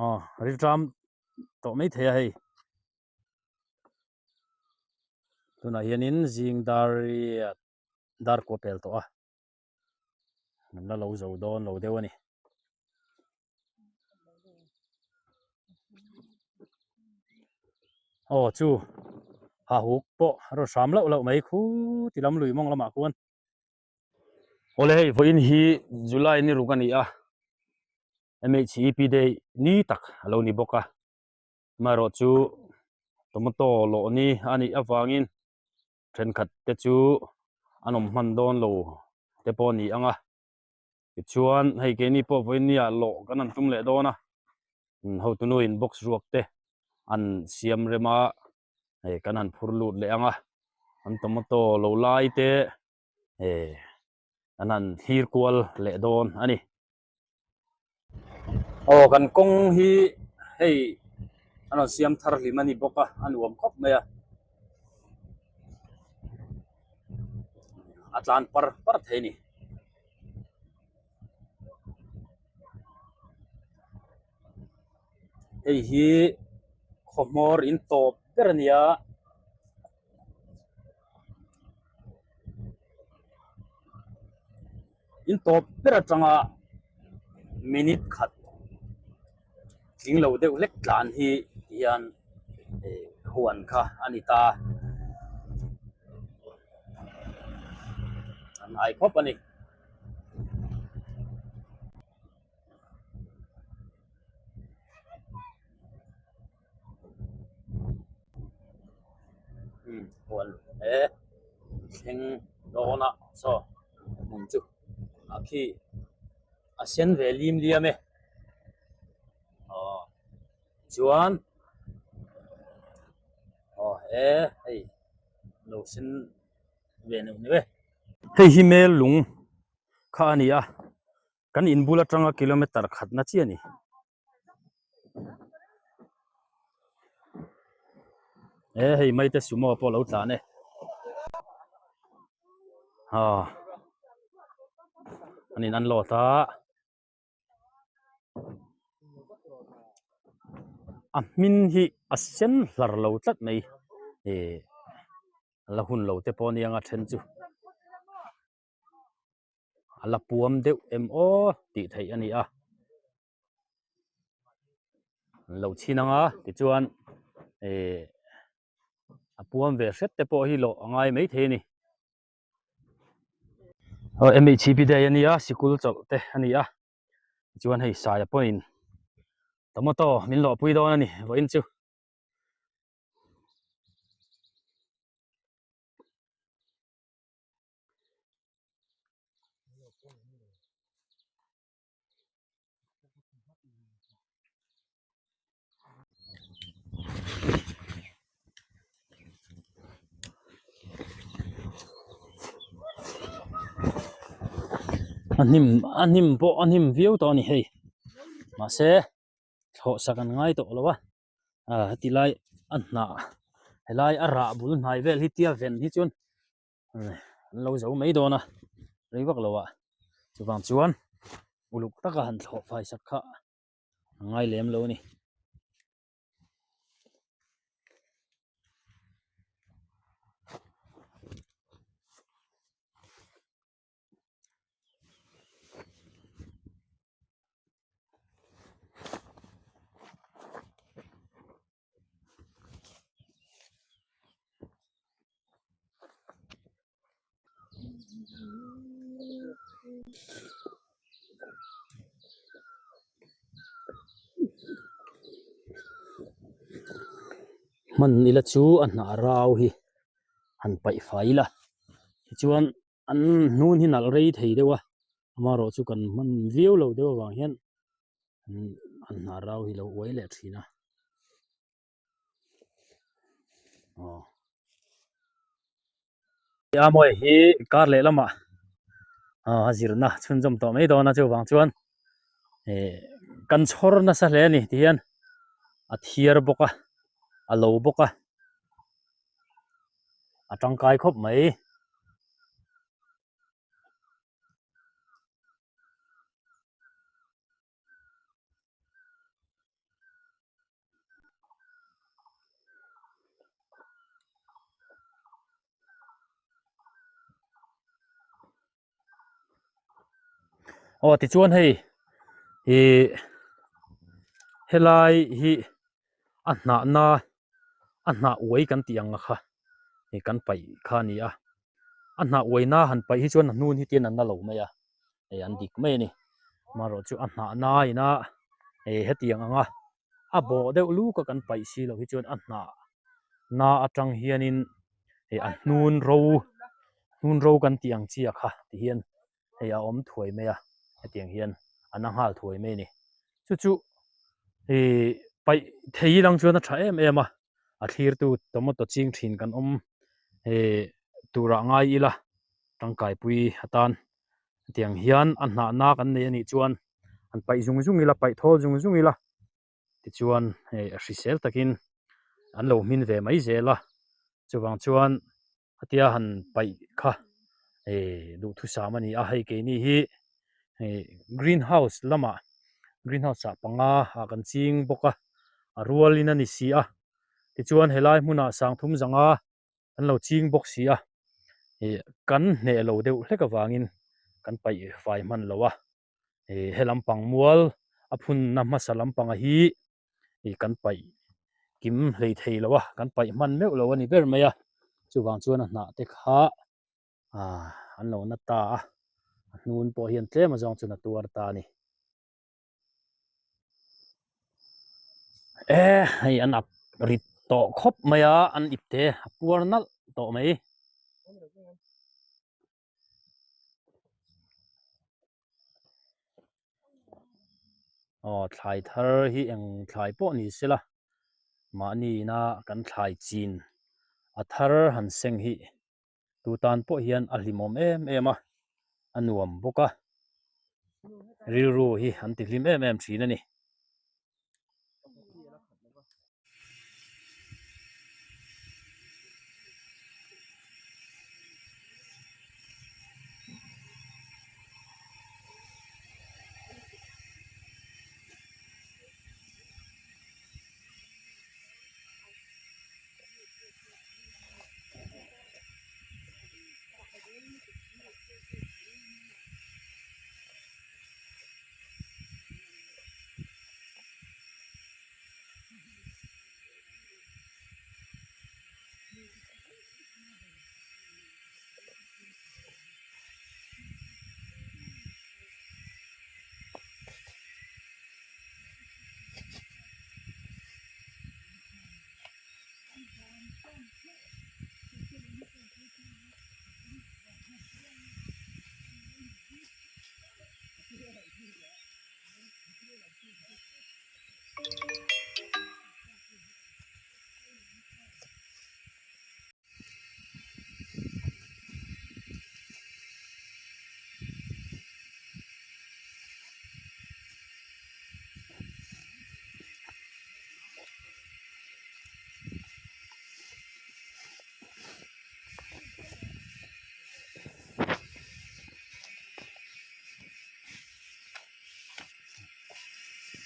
Aw rilṭam tawh mai thei a hei. Tunah hianin zing dar riat dar kua pel tawh a. An la lo zo dawn lo deuh a ni. Aw chu hahuk pawh a rawn hram loh loh mai khu ti lam lui mawng lamah khuan. Awle hei vawiin hi July ni ruk a ni a, MHEP day ni tak a lo ni bawk a, amaherawh chu tomato lawh ni a nih avangin thenkhat te chu an awm hman dawn lo te pawh a ni ang a, tichuan hei keini pawh vawiin nia lawh kan han tum leh dawn a, hotu nuin box ruak te an siam rem a, hei kan han phur lut leh ang a, an tomato lo lai te eh an han thlir kual leh dawn a ni. Aw kan kawng hi hei an rawn siam thar hlim a ni bawk a a nuam khawp mai a a tlan par par thei a ni. Hei hi khawhmawr in tawp ber a ni a. In tawp ber atanga minute khat tling lo deuh hlek tlan hi tihian eh huan kha a ni ta a ngai khawp a ni. Huan he thleng dawn a saw hmun chu a khi a sen ve lim liam e aw chuan aw he hei lo sen ve neuh neuh e. Hei hi mel lung kha a ni a. Kan in bul atanga kilometer khatna chiah a ni. E hei maite sumo pawh a lo tlan e. Aw an in unload a. A hmin hi a sen hlar lo tlat mai eh la hun lo te pawh a nia anga then chu. A la puam deuh em aw tih theih a ni a an lo chhin ang a tichuan eh a puam ve hret te pawh hi lawh a ngai maithei a ni aw M H P day a nia sikul chawlh te a ni a tichuan hei saia pawhin tomato min lawh pui dawn a ni vawiin chu. A hnim a hnim pawh a hnim viau tawh a ni hei mahse thlawh sak an ngai tawh lo a ah heti lai a hnah helai a rah bul hnai vel hi tia ven hi chuan an lo zo mai dawn a rei vak lo ah chuvang chuan uluk taka han thlawh fai sak kha a ngai lem lo a ni. Hman ila chu a hnah rau hi han paih fai ila tichuan an hnun hi nalh rei thei deuh a amaherawh chu kan hman viau lo deuh avang hian an hnah rau hi lo uai leh thin a aw a mawi hi kar leh lamah a zirna chhunzawm tawh mai dawn a chuvang chuan eh kan chhawr nasa hle a ni tihian a thiar bawk a a lo bawk a. A tangkai khawp mai. Aw tichuan hei ih helai hi a hnahna a hnah uai kan tih ang a kha ih kan paih kha a ni a a hnah uaina han paih hi chuan a hnun hi tian an la lo mai a hei an dik mai a ni amaherawh chu a hnahna ina ih hetiang anga a bawh deuh luk a kan paih si loh hi chuan a hnah na atang hianin ih a hnun ro hnun ro kan tih ang chi a kha ti hian hei a awm thuai mai a hetiang hian a na nghal thuai mai a ni chu chu ih paih thei lang chuan a tha em em a a thlirtu tomato ching thin kan awm ih turah ngai ila tangkaipui atan hetiang hian a hnahna kan nei anih chuan han paih zung zung ila paih thawl zung zung ila tichuan hei a hrisel takin an lo hmin ve mai zel a chuvang chuan hetia han paih kha ih duhthusam a ni a hei keini hi ih green house lamah green house ah panga ah kan ching bawk a a rualin a ni si a tichuan helai hmunah sangthum zanga an lo ching bawk si a ih kan hneh lo deuh hlek avangin kan paih fai hman lo a ih he lampang mual a phunna hmasa lampanga hi ih kan paih kim hlei thei lo a kan paih hman meuh lo a ni ber mai a chuvang chuan a hnah te kha ah an lo na ta a a hnun pawh hian tlem azawng chuan a tuar ta a ni. E hei an ap rit tawh khawp mai a an ip te a puar nalh tawh mai. Aw thlai thar hi eng thlai pawh ni se la mahni ina kan thlai chin a thar han seng hi tu tan pawh hian a hlimawm em em a a nuam bawk a rilru hi an ti hlim em em thin a ni.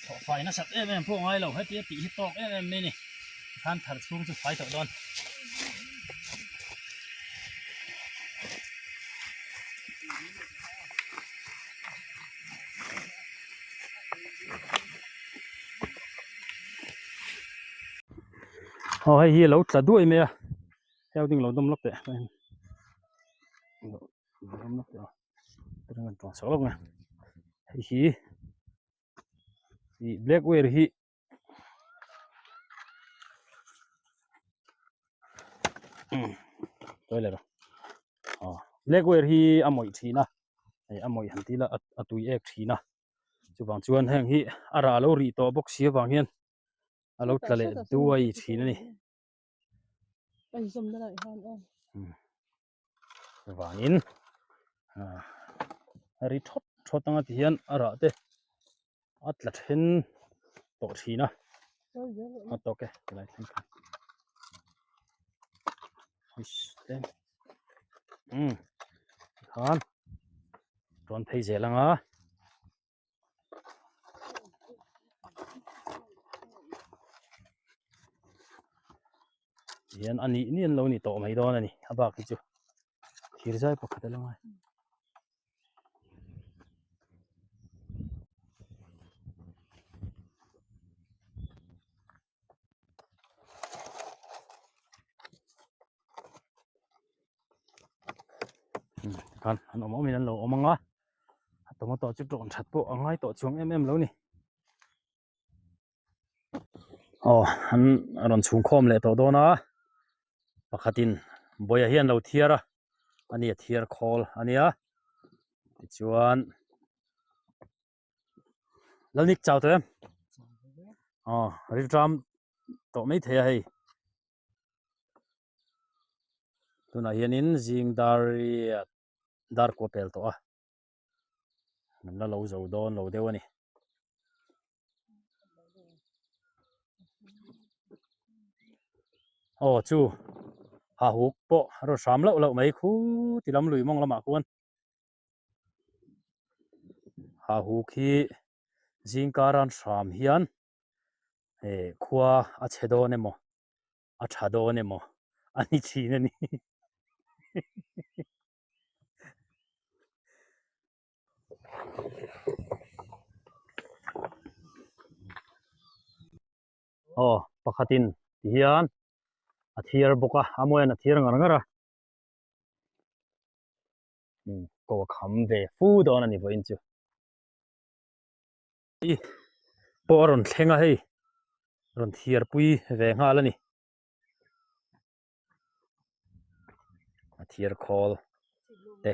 Thawh fai nasat em em pawh ngai lo hetia tih hi tawk em em mai a ni tikhan thar chhung chu fai tawh dawn. Aw hei hi a lo tla duai mai a heo ding lo dawm lawk teh dawm lawk teh aw lawk mai hei hi ih black wire hi toilet a aw black wire hi a mawih thin a hei a mawih han tih ila a tui ek thin a chuvang chuan heng hi a rah alo rih tawh bawk si avang hian a lo tla leh duai thin a ni. Chuvangin a ri thawt thawt anga ti hian a rah te a tla then tawh thin a a tawk e tilai thleng kha umm tikhan rawn phei zel anga. Hian a nih nih an lo ni tawh mai dawn a ni a bak hi chu thir zai pakhat a la ngai. Tikhan an awm awmin an lo awm ang a, a tomato chu ṭawn ṭhat pawh a ngai tawh chuang em em lo ni. Aw an rawn chhung khawm leh tawh dawn a, pakhatin bawia hi an lo thiar a, ani a thiar khawl a nia tichuan Lalnik chau tawh em? Aw rilṭam tawh mai thei a hei. Tunah hianin zing dar riat dar kua pel tawh a, an la lo zo dawn lo deuh a ni. Aw chu ha huk pawh a rawn hram loh loh mai khu ti lam lui mawng lamah khuan ha huk hi zing karan hram hian eh khua a chhe dawn emaw. a tha dawn emaw a ni thin a ni. Aw pakhatin ti hian a thiar bawk a a mawian a thiar ngar ngar a ko a kham ve fu dawn a ni vawiin chu. Pawh a rawn thleng a hei rawn thiar pui ve nghal a ni a thiar khawl te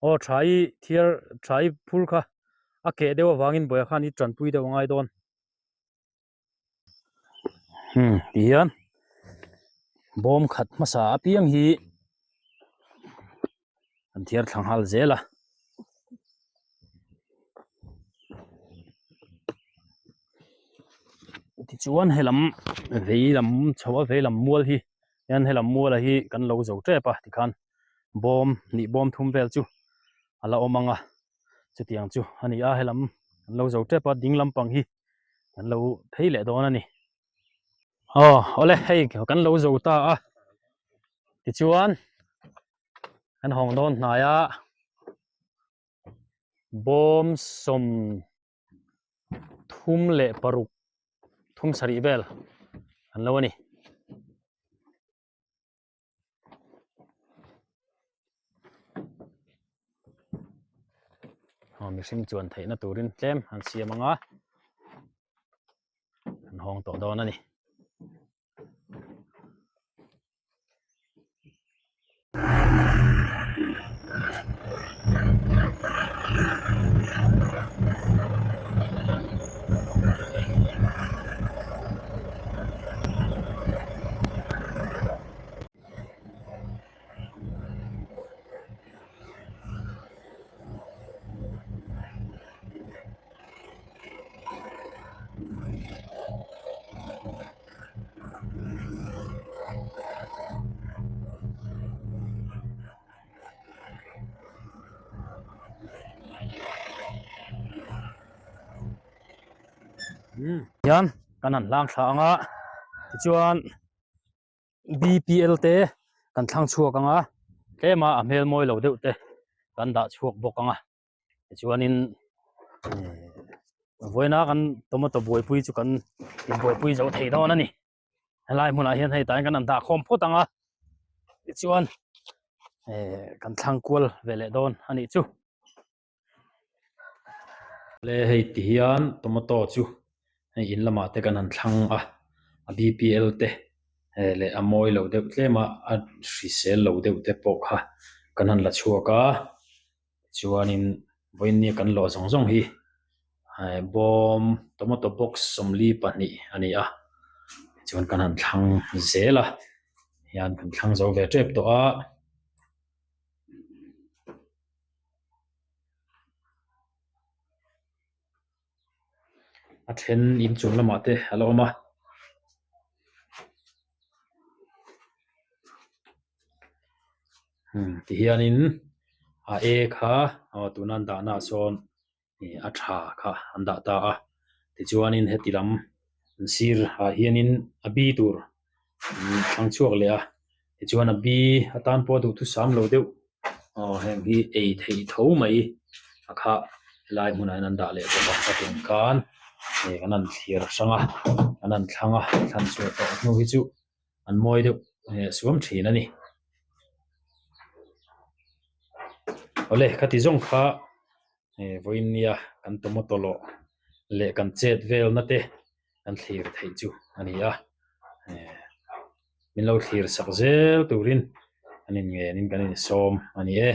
aw tha i thiar tha i phur kha a keh deuh avangin bawih khan i tanpui deuh a ngai dawn. Hmm ti hian bawm khat hmasa apiang hi an thiar thla nghal zel a tichuan helam vei lam chho a vei lam mual hi hian helam mual a hi kan lo zo tep a tikhan bawm hnih bawm thum vel chu a la awm ang a chutiang chu a ni a helam kan lo zo tep a ding lampang hi. kan lo phei leh dawn a ni aw awle hei kan lo zo ta a tichuan kan hawng dawn hnai a bawm sawm thum leh paruk thum sarih vel an lo a ni. Aw mihring chuan theihna turin tlem an siam ang a an hawng tawh dawn a ni. Hian kan han hlang thla ang a tichuan bpl te kan thlang chhuak ang a tlem a a hmel mawi lo deuh te kan dah chhuak bawk ang a tichuanin vawiina kan tomato buaipui chu kan inbuaipui zo thei dawn a ni. Helai hmunah hian hei tah hian kan han dah khawm phawt ang a tichuan eh kan thlang kual ve leh dawn a nih chu. Le hei ti hian tomato chu hei in lamah te kan han thlang a a bpl te eh leh a mawi lo deuh tlem a a hrisel lo deuh te pawh kha kan han la chhuak a. Chuanin vawiin nia kan lawh zawng zawng hi bawm tomato box 42 a ni a tichuan kan han thlang zel a hian kan thlang zo ve tep tawh a. A then inchung lamah te a la awm a. Hmm ti hianin a e kha aw tuna an dahna ah sawn ih a tha kha an dah ta a tichuanin heti lam an sir ah hianin a bi tur an thlang chhuak leh a tichuan a bi atan pawh duhthusam lo deuh aw heng hi ei theih tho mai a kha helai hmunah hian an dah leh bawk a hetiang khan ih kan han thlir hrang a kan han thlang a thlan chhuah tawh hnu hi chu an mawi deuh eh suam thin a ni. Awle khati zawng kha vawiin nia kan tomato lawh leh kan chet velna te kan thlir theih chu a ni a min lo thlir sak zel turin an in ngenin kan insawm a ni e.